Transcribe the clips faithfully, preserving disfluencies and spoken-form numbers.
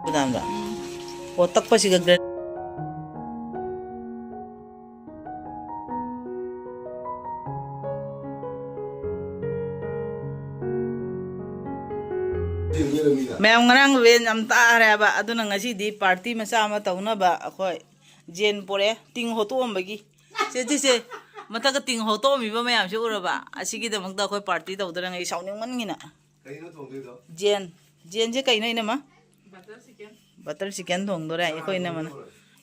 ꯕꯗꯥꯝꯗꯣ꯫ ꯑꯣ, ꯇꯛꯄꯁꯤꯒ ꯒ꯭ꯔꯦꯟ- ꯃꯌꯥꯝ, ꯉꯔꯥꯡ ꯔꯦꯟ ꯌꯥꯝ ꯇꯥꯈ꯭ꯔꯦ ꯍꯥꯏꯕ, ꯑꯗꯨꯅ ꯉꯁꯤꯗꯤ ꯄꯥꯔꯇꯤ ꯃꯆꯥ ꯑꯃ ꯇꯧꯅꯕ ꯑꯩꯈꯣꯏ ꯖꯦꯟ ꯄꯣꯔꯛꯑꯦ, ꯇꯤꯡ ꯍꯣꯠꯇꯣꯛꯑꯝꯕꯒꯤ꯫ ꯁꯦ, ꯁꯦ, ꯁꯦ, ꯃꯊꯛꯇ ꯇꯤꯡ ꯍꯣꯠꯇꯣꯛꯑꯝꯃꯤꯕ ꯃꯌꯥꯝꯁꯦ ꯎꯔꯕ? ꯑꯁꯤꯒꯤꯗꯃꯛꯇ ꯑꯩꯈꯣꯏ ꯄꯥꯔꯇꯤ ꯇꯧꯗꯣꯔꯦ, ꯑꯩ ꯁꯥꯎꯅꯤꯡꯃꯟꯒꯤꯅ꯫ ꯀꯩꯅꯣ ꯊꯣꯡꯗꯣꯏꯗꯣ? ꯖꯦꯟ꯫ ꯖꯦꯟꯁꯦ ꯀꯩꯅꯣ, ꯏꯅꯝꯃ? Butter chicken. ꯕꯇꯔ ꯆꯤꯀꯟ ꯊꯣꯡꯗꯣꯔꯦ ꯑꯩꯈꯣꯏ ꯏꯅꯝꯃꯅ꯫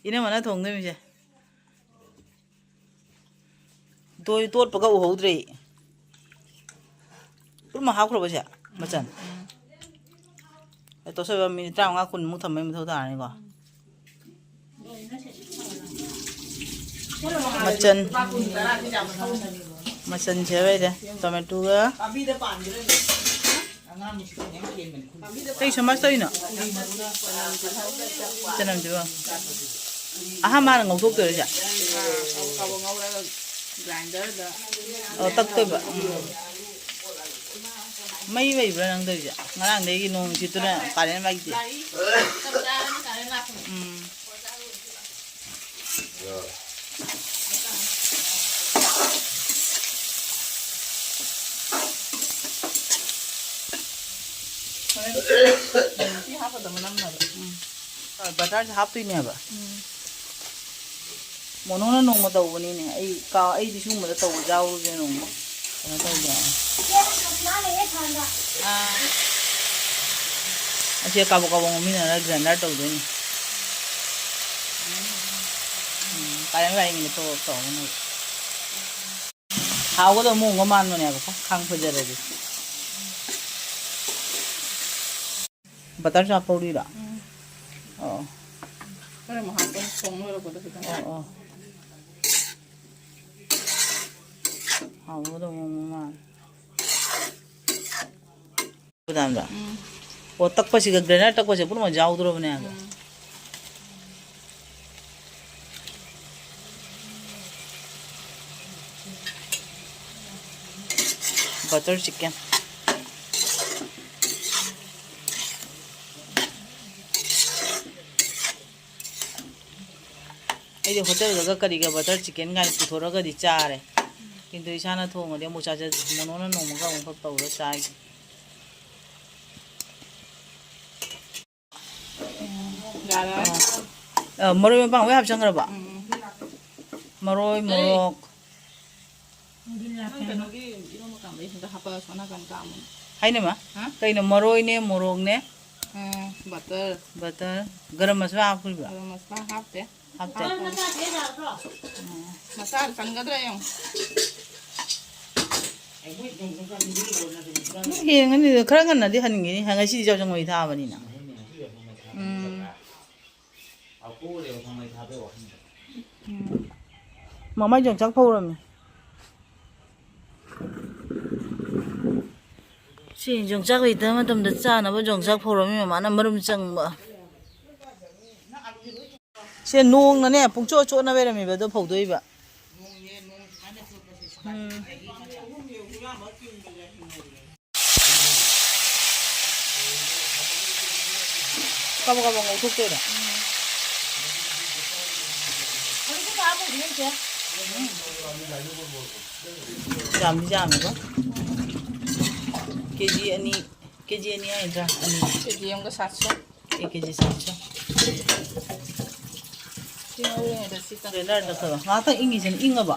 ꯏꯅꯝꯃꯅ ꯊꯣꯡꯗꯣꯏꯃꯤꯁꯦ꯫ ꯇꯣꯏ-, ꯇꯣꯠꯄꯒ ꯎꯍꯧꯗ꯭ꯔꯦ꯫ ꯄꯨꯝꯅꯃꯛ ꯍꯥꯞꯈ꯭ꯔꯕꯣ ꯁꯦ? ꯃꯆꯜ? ꯑꯦ, ꯇꯣꯠꯁꯜꯂꯒ ꯃꯤꯅꯤꯠ ꯇꯔꯥꯃꯉꯥ ꯀꯨꯟꯃꯨꯛ ꯊꯝꯕꯩ ꯃꯊꯧ ꯇꯥꯔꯅꯤꯀꯣ꯫ ꯃꯆꯜ, ꯃꯆꯜ ꯁꯦ ꯂꯩꯔꯦ, ꯇꯣꯃꯦꯇꯣꯒ꯫ ꯀꯩ ꯁꯃꯥꯁ ꯇꯧꯔꯤꯅꯣ? ꯆꯅꯝꯁꯤꯕꯣ? ꯑꯍꯥꯟꯕ ꯍꯥꯟꯅ ꯉꯧꯊꯣꯛꯇꯣꯏꯔꯣ ꯁꯦ? ꯀꯥꯕꯛ ꯀꯥꯕꯛ ꯉꯧꯔꯒ ꯒ꯭ꯔꯥꯏꯟꯗꯔꯗ꯫ ꯑꯣ, ꯇꯛꯇꯣꯏꯕ꯫ ꯎꯝ꯫ ꯃꯩ ꯂꯩꯕ꯭ꯔꯥ ꯅꯪ ꯇꯧꯔꯤꯁꯦ? ꯉꯔꯥꯡꯗꯒꯤ ꯅꯣꯡ ꯅꯨꯡꯁꯤꯠꯇꯨꯅ ꯀꯥꯔꯦꯟ ꯂꯥꯛꯏꯁꯦ꯫ ꯂꯥꯛꯏ꯫ ꯆꯞ ꯆꯥꯔꯅꯤ ꯀꯥꯔꯦꯟ ꯂꯥꯛꯄꯅꯤ꯫ ꯎꯝ꯫ ꯍꯣꯔꯦꯟ ꯁꯤ ꯍꯥꯞꯀꯗꯕ ꯅꯝꯅꯕ꯫ ꯎꯝ꯫ ꯍꯣꯏ, ꯕꯇꯔꯁꯦ ꯍꯥꯞꯇꯣꯏꯅꯦꯕ꯫ ꯎꯝ꯫ ꯃꯣꯅꯣꯅ ꯅꯣꯡꯃ ꯇꯧꯕꯅꯤꯅꯦ꯫ ꯑꯩ ꯀꯥ-, ꯑꯩꯗꯤ ꯁꯤꯒꯨꯝꯕꯗ ꯇꯧꯕ ꯌꯥꯎꯔꯨꯁꯦ ꯅꯣꯡꯃ꯫ ꯀꯩꯅꯣ ꯇꯧꯗꯦ꯫ ꯑꯥ꯫ ꯑꯁꯤ ꯀꯥꯕꯛ ꯀꯥꯕꯛ ꯉꯧꯃꯤꯟꯅꯔ ꯒ꯭ꯔꯥꯏꯟꯗꯔ ꯇꯧꯗꯣꯏꯅꯤ꯫ ꯎꯝ, ꯀꯥꯔꯦꯟ ꯂꯥꯛꯏꯉꯩꯗ ꯇꯧ-, ꯇꯧꯔꯒ ꯍꯥꯎꯒꯗꯧꯕ ꯃꯑꯣꯡꯒ ꯃꯥꯟꯕꯅꯦꯕꯀꯣ, ꯈꯥꯡ ꯐꯖꯔꯗꯤ꯫ ꯕꯇꯔꯁꯨ ꯍꯥꯞꯄꯧꯔꯤꯔꯣ? ꯎꯝ꯫ ꯑꯣ꯫ ꯈꯔ ꯑꯃꯨꯛ ꯍꯥꯞꯄ, ꯊꯣꯡ ꯂꯣꯏꯔꯛꯄꯗ ꯈꯤꯇꯪ꯫ ꯑꯣ, ꯑꯣ꯫ ꯍꯥꯎꯒꯗꯧꯕ ꯃꯑꯣꯡ ꯃꯥꯜꯂꯦ꯫ ꯕꯗꯥꯝꯗꯣ? ꯎꯝ꯫ ꯑꯣ, ꯇꯛꯄꯁꯤꯒ ꯒ꯭ꯔꯥꯏꯟꯗꯔ ꯇꯛꯄꯁꯦ ꯄꯨꯝꯅꯃꯛ ꯌꯥꯎꯗ꯭ꯔꯕꯅꯦ ꯍꯥꯏꯕ꯫ ꯎꯝ꯫ Butter chicken. ꯍꯣꯇꯦꯜꯗꯒ ꯀꯔꯤꯒ ꯕꯇꯔ ꯆꯤꯀꯟ ꯀꯥꯏꯅ ꯄꯨꯊꯣꯔꯛꯑꯒꯗꯤ ꯆꯥꯔꯦ꯫ ꯀꯤꯟꯇꯨ ꯏꯁꯥꯅ ꯊꯣꯡꯉꯗꯤ ꯑꯃꯨꯛ ꯆꯥꯖꯗꯦ꯫ ꯃꯣꯅꯣꯅ ꯅꯣꯡꯃꯒ ꯑꯃꯨꯛꯈꯛ ꯇꯧꯔ ꯆꯥꯏ꯫ ꯌꯥꯔꯦ꯫ ꯑ, ꯃꯔꯣꯏ ꯃꯄꯥꯡ ꯂꯣꯏ ꯍꯥꯞꯆꯟꯈ꯭ꯔꯕ? ꯎꯝ꯫ ꯃꯔꯣꯏ, ꯃꯣꯔꯣꯛ꯫ ꯅꯪ ꯀꯩꯅꯣꯒꯤ ꯏꯔꯣꯝꯕ ꯀꯥꯝꯕꯩ ꯁꯤꯗ ꯍꯥꯞꯄꯒ ꯁꯣꯝ ꯅꯥꯀꯟ ꯀꯥꯝꯃꯣ꯫ ꯍꯥꯏꯅꯃ? ꯍꯥ? ꯀꯩꯅꯣ ꯃꯔꯣꯏꯅꯦ, ꯃꯣꯔꯣꯛꯅꯦ? ꯎꯝ, ꯕꯇꯔ꯫ ꯕꯇꯔ꯫ ꯒꯔꯝ ꯃꯁꯥꯂꯥ ꯍꯥꯞꯈ꯭ꯔꯤꯕ꯭ꯔꯥ? ꯒꯔꯝ ꯃꯁꯥꯂꯥ ꯍꯥꯞꯇꯦ꯫ ꯍꯥꯞꯇꯦ꯫ ꯎꯝ, ꯃꯁꯥ ꯆꯪꯒꯗ꯭ꯔꯥ ꯌꯦꯡꯉꯨ꯫ ꯌꯦꯡꯉꯅꯤ, ꯈꯔ ꯉꯟꯅꯗꯤ ꯍꯟꯒꯅꯤ꯫ ꯉꯁꯤꯗꯤ ꯆꯥꯛꯁꯪ ꯃꯩ ꯊꯥꯕꯅꯤꯅ꯫ ꯎꯝ꯫ ꯎꯝ꯫ ꯃꯃꯥꯏ ꯌꯣꯡꯆꯥꯛ ꯐꯧꯔꯝꯃꯤ꯫ ꯁꯤ ꯌꯣꯡꯆꯥꯛ ꯂꯩꯇꯕ ꯃꯇꯝꯗ ꯆꯥꯅꯕ ꯌꯣꯡꯆꯥꯛ ꯐꯧꯔꯝꯃꯤ ꯃꯃꯥꯅ ꯃꯔꯨꯝ ꯆꯪꯕ꯫ ꯁꯦ ꯅꯣꯡꯅꯅꯦ ꯄꯨꯡꯆꯣꯠ ꯆꯣꯠꯅ ꯂꯩꯔꯝꯃꯤꯕ ꯑꯗꯣ ꯐꯧꯗꯣꯛꯏꯕ꯫ ꯎꯝ꯫ ꯀꯕꯛ ꯀꯕꯛ ꯉꯧꯊꯣꯛꯇꯣꯏꯔꯣ? ꯌꯥꯝꯗꯤ ꯌꯥꯝꯃꯤꯀꯣ꯫ ꯀꯦ ꯖꯤ ꯑꯅꯤ, ꯀꯦ ꯖꯤ ꯑꯅꯤ ꯍꯥꯏꯗ꯭ꯔꯥ? ꯑꯅꯤ꯫ ꯀꯦ ꯖꯤ ꯑꯃꯒ ꯁꯥꯠꯁꯨ꯫ A K G ꯁꯥꯠꯁꯨ꯫ ꯁꯤ ꯉꯧꯔꯤꯉꯩꯗ ꯁꯤ ꯇꯪ-, ꯕ꯭ꯂꯦꯟꯗꯔꯗ ꯇꯧꯔꯣ꯫ ꯉꯥꯏꯍꯥꯛꯇꯪ ꯏꯪꯉꯤꯁꯤꯅ ꯏꯪꯉꯕ?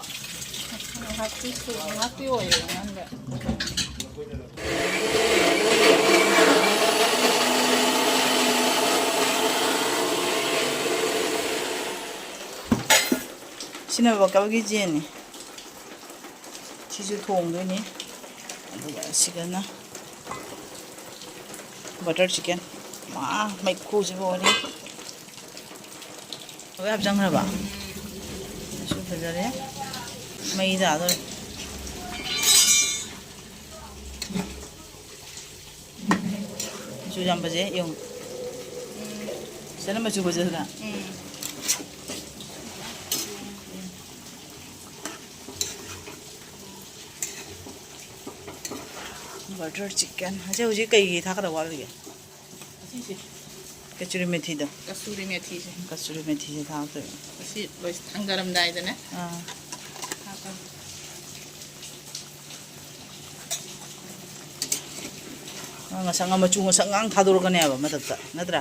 ꯉꯥꯏꯍꯥꯛꯇꯤ ꯁꯨ-, ꯉꯥꯏꯍꯥꯛꯇꯤ ꯑꯣꯏꯔꯦ ꯑꯉꯥꯡꯗ꯫ ꯁꯤꯅ ꯕꯀꯜꯒꯤ ꯖꯦꯟꯅꯤ꯫ ꯁꯤꯁꯨ ꯊꯣꯡꯗꯣꯏꯅꯤ꯫ ꯑꯗꯨꯒ ꯁꯤꯒꯅ ꯕꯇꯔ ꯆꯤꯀꯟ꯫ ꯃꯥ, ꯃꯩꯈꯨꯁꯤꯕꯨ ꯍꯣꯔꯦꯟ꯫ ꯂꯣꯏ ꯍꯥꯞꯆꯟꯈ꯭ꯔꯕ? ꯃꯆꯨ ꯐꯖꯔꯦ꯫ ꯃꯩ ꯇꯥꯗꯣꯔꯦ꯫ ꯃꯆꯨ ꯌꯥꯝ ꯐꯖꯩ, ꯌꯦꯡꯉꯨ꯫ ꯐꯖꯅ ꯃꯆꯨ ꯐꯖꯗ꯭ꯔꯥ? ꯎꯝ꯫ Butter chicken. ꯑꯁꯤ ꯍꯧꯖꯤꯛ ꯀꯩꯒꯤ ꯊꯥꯛꯀꯗꯕ ꯋꯥꯠꯂꯤꯒꯦ? ꯀꯆꯨꯔꯤ ꯃꯦꯊꯤꯗꯣ꯫ ꯀꯁꯨꯔꯤ ꯃꯦꯊꯤꯁꯦ꯫ ꯀꯆꯨꯔꯤ ꯃꯦꯊꯤꯁꯦ ꯊꯥꯛꯇꯣꯏꯕ꯫ ꯁꯤ ꯂꯣꯏ ꯊꯥꯡꯗꯔꯝꯗꯥꯏꯗꯅꯦ꯫ ꯑꯥ꯫ ꯍꯥꯞꯄꯅꯤ꯫ ꯉꯁꯪ ꯃꯆꯨ ꯉꯁꯪ ꯉꯥꯡ ꯊꯥꯗꯣꯔꯛꯀꯅꯦꯕ ꯃꯊꯛꯇ, ꯅꯠꯇ꯭ꯔꯥ?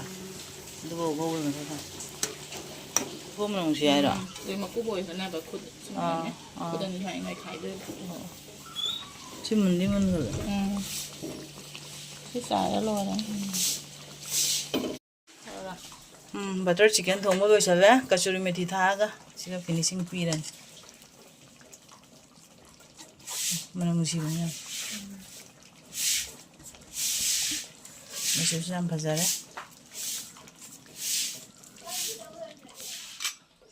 ꯑꯗꯨꯒ ꯉꯧꯕ ꯃꯊꯛꯇ꯫ ꯊꯣꯡ ꯃꯅꯨꯡꯁꯤ ꯍꯥꯏꯔꯣ? ꯎꯝ꯫ ꯑꯗꯩ ꯃꯀꯨꯕꯣꯛ ꯍꯣꯏꯗꯅꯕ ꯈꯨꯠ ꯁꯨꯃꯥꯏꯅ꯫ ꯑꯥ, ꯑꯥ꯫ ꯈꯨꯗꯪꯁꯤ ꯁꯨꯃꯥꯏꯅ ꯅꯣꯏꯈꯥꯏꯗꯣꯏꯕ꯫ ꯑꯣ꯫ ꯁꯤ ꯃꯨꯟꯗꯤ ꯃꯨꯟꯈ꯭ꯔꯦ꯫ ꯎꯝ꯫ ꯁꯤ ꯆꯥꯏꯔ ꯂꯣꯏꯔꯦ꯫ ꯎꯝ, ꯕꯇꯔ ꯆꯤꯀꯟ ꯊꯣꯡꯕ ꯂꯣꯏꯁꯜꯂꯦ꯫ ꯀꯆꯨꯔꯤ ꯃꯦꯊꯤ ꯊꯥꯛꯑꯒ ꯁꯤꯒ ꯐꯤꯅꯤꯁꯤꯡ ꯄꯤꯔꯅꯤ꯫ ꯃꯅꯝ ꯅꯨꯡꯁꯤꯕꯅꯦ ꯌꯥꯝ꯫ ꯃꯆꯨꯁꯨ ꯌꯥꯝ ꯐꯖꯔꯦ꯫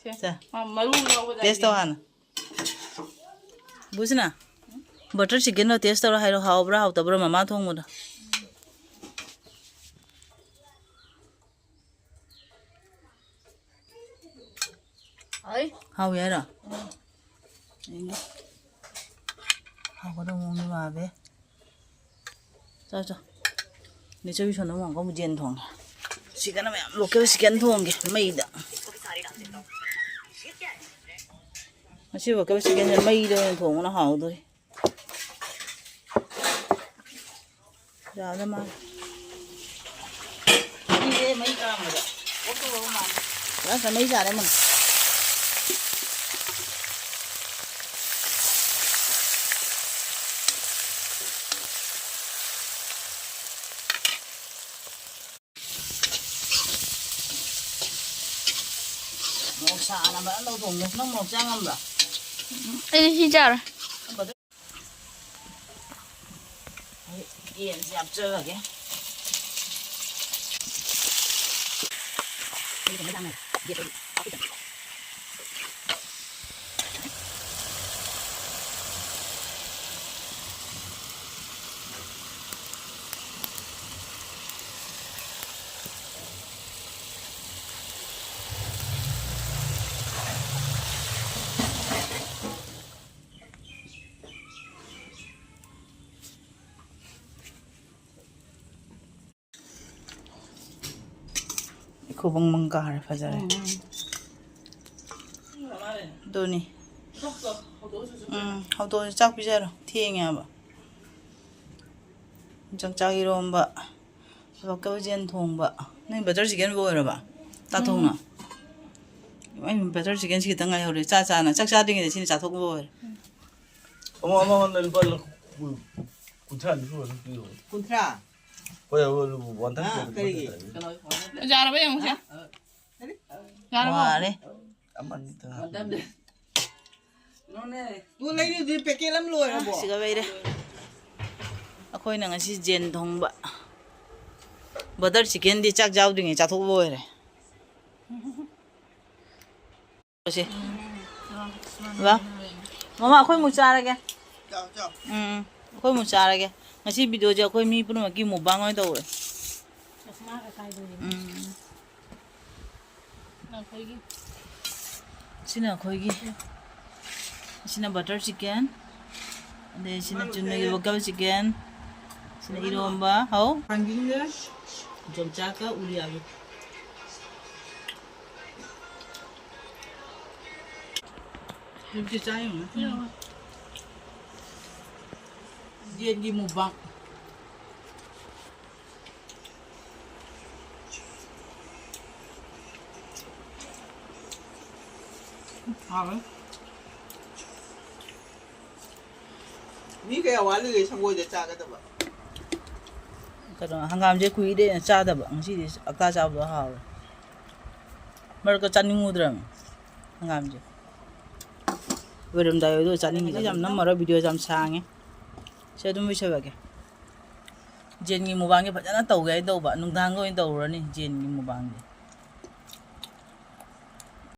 ꯁꯦ꯫ ꯁꯦ꯫ ꯑ, ꯃꯔꯨ ꯌꯥꯎꯕꯗ ꯇꯦꯁ ꯇꯧ ꯍꯥꯟꯅ꯫ ꯕꯨꯁꯤꯅ, ꯕꯇꯔ ꯆꯤꯀꯟꯗꯣ ꯇꯦꯁ ꯇꯧꯔ ꯍꯥꯏꯔꯣ, ꯍꯥꯎꯕ꯭ꯔꯥ ꯍꯥꯎꯇꯕ꯭ꯔꯥ ꯃꯃꯥ ꯊꯣꯡꯕꯗꯣ? ꯍꯥꯎꯏ꯫ ꯍꯥꯎꯏ ꯍꯥꯏꯔꯣ? ꯎꯝ꯫ ꯌꯦꯡꯒꯦ꯫ ꯍꯥꯎꯒꯗꯧꯕ ꯃꯑꯣꯡꯗꯤ ꯃꯥꯜꯂꯦ꯫ ꯆꯥꯎ, ꯆꯥꯎ꯫ ꯅꯦꯆꯧꯕꯤ ꯁꯣꯝꯗ ꯑꯃꯨꯛ ꯑꯃꯨꯛ ꯌꯦꯟ ꯊꯣꯡꯉꯦ꯫ ꯆꯤꯀꯟ ꯃꯌꯥꯝ, ꯂꯣꯀꯦꯜ ꯆꯤꯀꯟ ꯊꯣꯡꯒꯦ ꯃꯩꯗ꯫ ꯉꯁꯤ ꯂꯣꯀꯦꯜ ꯆꯤꯀꯟꯁꯦ ꯃꯩꯗ ꯑꯣꯏꯅ ꯊꯣꯡꯕꯅ ꯍꯥꯎꯗꯣꯔꯤ꯫ ꯌꯥꯗ ꯃꯥꯜꯂꯦ꯫ ꯃꯩꯁꯦ ꯃꯩ ꯀꯥꯝꯕꯗ ꯑꯣꯛꯇꯧꯕ ꯃꯥꯜꯂꯦ꯫ ꯌꯥꯗ ꯃꯩ ꯆꯥꯔꯦ ꯑꯃꯨꯛ꯫ ꯃꯣꯔꯣꯛ ꯁꯥꯅ ꯐꯖꯅ ꯇꯧꯊꯣꯡꯉꯦ꯫ ꯅꯪ ꯃꯣꯔꯣꯛ ꯆꯥ ꯉꯝꯕ꯭ꯔꯥ? ꯑꯩꯗꯤ ꯁꯤ ꯆꯥꯔꯣꯏ꯫ ꯑꯩ ꯌꯦꯟꯁꯦ ꯍꯥꯞꯆꯔꯒꯦ꯫ ꯈꯨꯕꯪ ꯕꯪ ꯀꯥꯔꯦ, ꯐꯖꯔꯦ꯫ ꯎꯝ, ꯎꯝ꯫ ꯑꯗꯨꯅꯤ꯫ ꯎꯝ, ꯍꯧꯗꯣꯛꯑꯁꯤ, ꯆꯥꯛ ꯄꯤꯖꯔꯣ꯫ ꯊꯦꯡꯉꯦ ꯍꯥꯏꯕ꯫ ꯌꯣꯡꯆꯥꯛ ꯏꯔꯣꯝꯕ, ꯂꯣꯀꯦꯜ ꯌꯦꯟ ꯊꯣꯡꯕ꯫ ꯅꯣꯏ butter chickenꯕꯨ ꯑꯣꯏꯔꯕ? ꯇꯥꯊꯣꯡꯅ꯫ ꯎꯝ꯫ ꯑꯩ butter chickenꯁꯤ ꯈꯤꯇꯪ ꯉꯥꯏꯍꯧꯔꯦ꯫ ꯆꯥ ꯆꯥꯅ, ꯆꯥꯛ ꯆꯥꯗ꯭ꯔꯤꯉꯩꯗ ꯁꯤꯅ ꯆꯥꯊꯣꯛꯄ ꯑꯣꯏꯔꯦ꯫ ꯑꯃ, ꯑꯃ, ꯑꯃ ꯂꯨꯄꯥ ꯀꯨꯟꯊ꯭ꯔꯥ ꯅꯤꯐꯨ ꯑꯗꯨꯝ ꯄꯤꯌꯣ꯫ ꯀꯨꯟꯊ꯭ꯔꯥ? ꯍꯣꯏ, ꯍꯣꯏ, ꯂꯨꯄꯥ one thirty ꯑꯥ, ꯀꯔꯤꯒꯤ? ꯌꯥꯔꯕ ꯌꯦꯡꯉꯨꯁꯦ꯫ ꯀꯔꯤ? ꯌꯥꯔꯕꯣ? ꯋꯥꯔꯦ꯫ ꯑꯃꯅꯤꯗ꯫ ꯅꯣꯅꯦ꯫ ꯇꯨ ꯂꯩꯔꯤꯗꯨꯗꯤ packet ꯑꯃ ꯂꯣꯏꯔꯕꯣ? ꯁꯤꯒ ꯂꯩꯔꯦ꯫ ꯑꯩꯈꯣꯏꯅ ꯉꯁꯤ ꯌꯦꯟ ꯊꯣꯡꯕ꯫ Butter chickenꯗꯤ ꯆꯥꯛ ꯌꯥꯎꯗ꯭ꯔꯤꯉꯩ ꯆꯥꯊꯣꯛꯄ ꯑꯣꯏꯔꯦ꯫ ꯁꯦ꯫ ꯂꯥ꯫ ꯃꯃꯥ, ꯑꯩꯈꯣꯏ ꯑꯃꯨꯛ ꯆꯥꯔꯒꯦ꯫ ꯆꯥꯎ, ꯆꯥꯎ꯫ ꯎꯝ, ꯑꯩꯈꯣꯏ ꯑꯃꯨꯛ ꯆꯥꯔꯒꯦ꯫ ꯉꯁꯤ videoꯁꯦ ꯑꯩꯈꯣꯏ ꯃꯤ ꯄꯨꯝꯅꯃꯛꯀꯤ mukbang ꯑꯣꯏꯅ ꯇꯧꯔꯦ꯫ ꯎꯝ꯫ ꯁꯤꯅ ꯑꯩꯈꯣꯏꯒꯤ, ꯁꯤꯅ butter chicken, ꯑꯗꯩ ꯁꯤꯅ ꯆꯨꯝꯅꯒꯤ local chicken, ꯁꯤꯅ ꯏꯔꯣꯝꯕ, ꯍꯥꯎ꯫ ꯊꯥꯡꯖꯤꯡꯒ ꯌꯣꯡꯆꯥꯛꯀ ꯎꯔꯤ ꯑꯂꯨ꯫ ꯍꯧꯖꯤꯛꯇꯤ ꯆꯥ ꯌꯦꯡꯉꯨ꯫ ꯌꯦꯟꯒꯤ mukbang꯫ ꯍꯥꯎꯋꯦ꯫ ꯃꯤ ꯀꯌꯥ ꯋꯥꯠꯂꯤꯒꯦ ꯁꯪꯒꯣꯏꯗ ꯆꯥꯒꯗꯕ? ꯀꯩꯅꯣ, ꯍꯪꯒꯥꯝꯁꯦ ꯀꯨꯏꯔꯦ ꯆꯥꯗꯕ, ꯉꯁꯤꯗꯤ ꯑꯛꯇꯥ ꯆꯥꯕꯗꯣ ꯍꯥꯎꯔꯦ꯫ ꯃꯔꯛꯇ ꯆꯥꯅꯤꯡꯉꯨꯗ꯭ꯔꯕꯅꯤ ꯍꯪꯒꯥꯝꯁꯦ꯫ ꯂꯣꯏꯔꯝꯗꯥꯏ ꯑꯣꯏꯗꯣꯏ ꯆꯥꯅꯤꯡꯉꯤꯗ꯫ ꯌꯥꯝ ꯅꯝꯃꯔꯣꯏ, videoꯁꯦ ꯌꯥꯝ ꯁꯥꯡꯉꯦ꯫ ꯁꯤ ꯑꯗꯨꯝ ꯂꯣꯏꯁꯜꯂꯒꯦ꯫ ꯌꯦꯟꯒꯤ mukbangꯁꯦ ꯐꯖꯅ ꯇꯧꯒꯦ ꯍꯥꯏꯅ ꯇꯧꯕ, ꯅꯨꯡꯗꯥꯡꯒ ꯑꯣꯏꯅ ꯇꯧꯔꯨꯔꯅꯤ ꯌꯦꯟꯒꯤ mukbangꯁꯦ꯫